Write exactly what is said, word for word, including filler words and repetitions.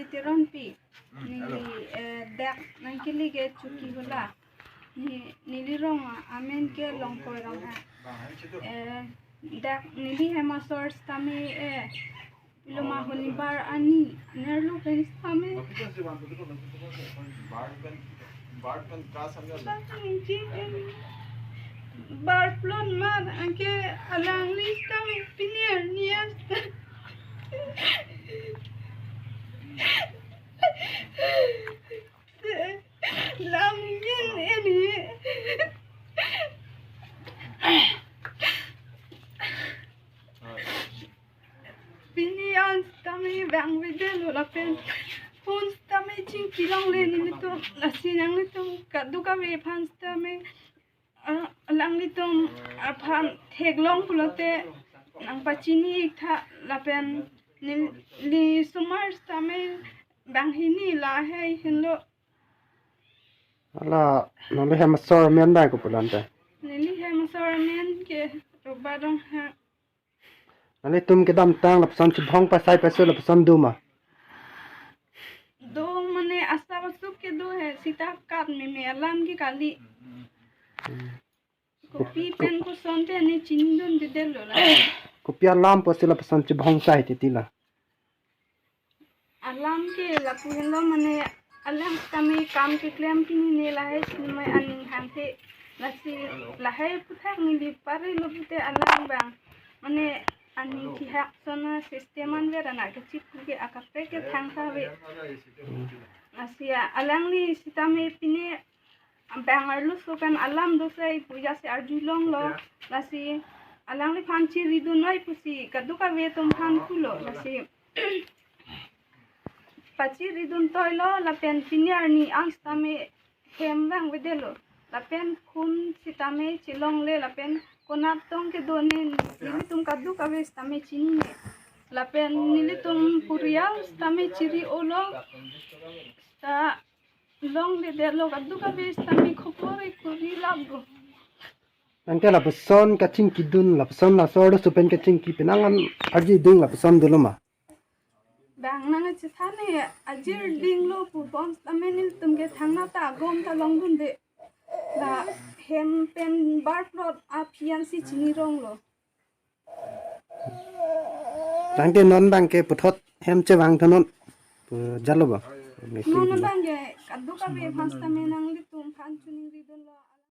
Teronpi, neli, eh, dak nangkele ke Chokihola. Ni, neli rong amen ke Longkoi Ronghang. Eh, dak neli hem asor sitame, eh, loma honi bar ani nerlo pen sitame. Bar plot mar anke alangli sitame pini arni an. Lam yin eni. Pini an sitame vangvedetlo lapen phone sitame chingki longle nelitum, lasi nanglitum kadokave aphan sitame, ah, alanglitum aphan theklong pulote nangpachini iktha lapen neli osomar sitame banghini lahei henlo. Hala, nangli hem asor amen bai kopi pulo ante? Neli hem asor amen ke Roba Ronghang. Nanglitum kedamtang lapuson chibhong pasai pasu lapuson do ma? Do mane asap asuk ke do he, sita kat meme alam ke kali. Kopi pen koson te ne chinidundedetlo la. Kopi alam pusi lapuson chibhong sai titi la? Alam ke lapu henlo mane alang sitame kam keklem pini ne lahei sitame aning hangke lasi lahei aphuthak neli parilo pute alang bang mane aning kihak sona system anver anak kechip ke akaprek ke thangta ave. Lasi alangli sitame pini bang arloso pen alam do sai pu jasi arjulonglo. Lasi alangliphan chiridun noi pusi kadokave atum aphan pulo. Lasi pachiridun toilo lapen pini arni an sitame hem vangvedetlo. Lapen phone sitame chelongle lapen konat tong kedo ne nelitum kadokave sitame chinine. Lapen nelitum purial sitame chiri-olo. Ta longledetlo kadokave sitame khobor ekuri lap do. Anke lapuson kachingkidun, lapuson laso arloso pen kachingki penang an arjuding lapuson dolo ma? Bang nangchethane ajirdinglo pu bom sitame nelitum ke thangnat ta agom ta longdunde. La hem pen bar plot aphi ansi chinironglo. Tangte non bang ke puthot hem chevang thanon pu jalo ba? Non bang ke kadokave aphan sitame nanglitum aphan chiningridunlo.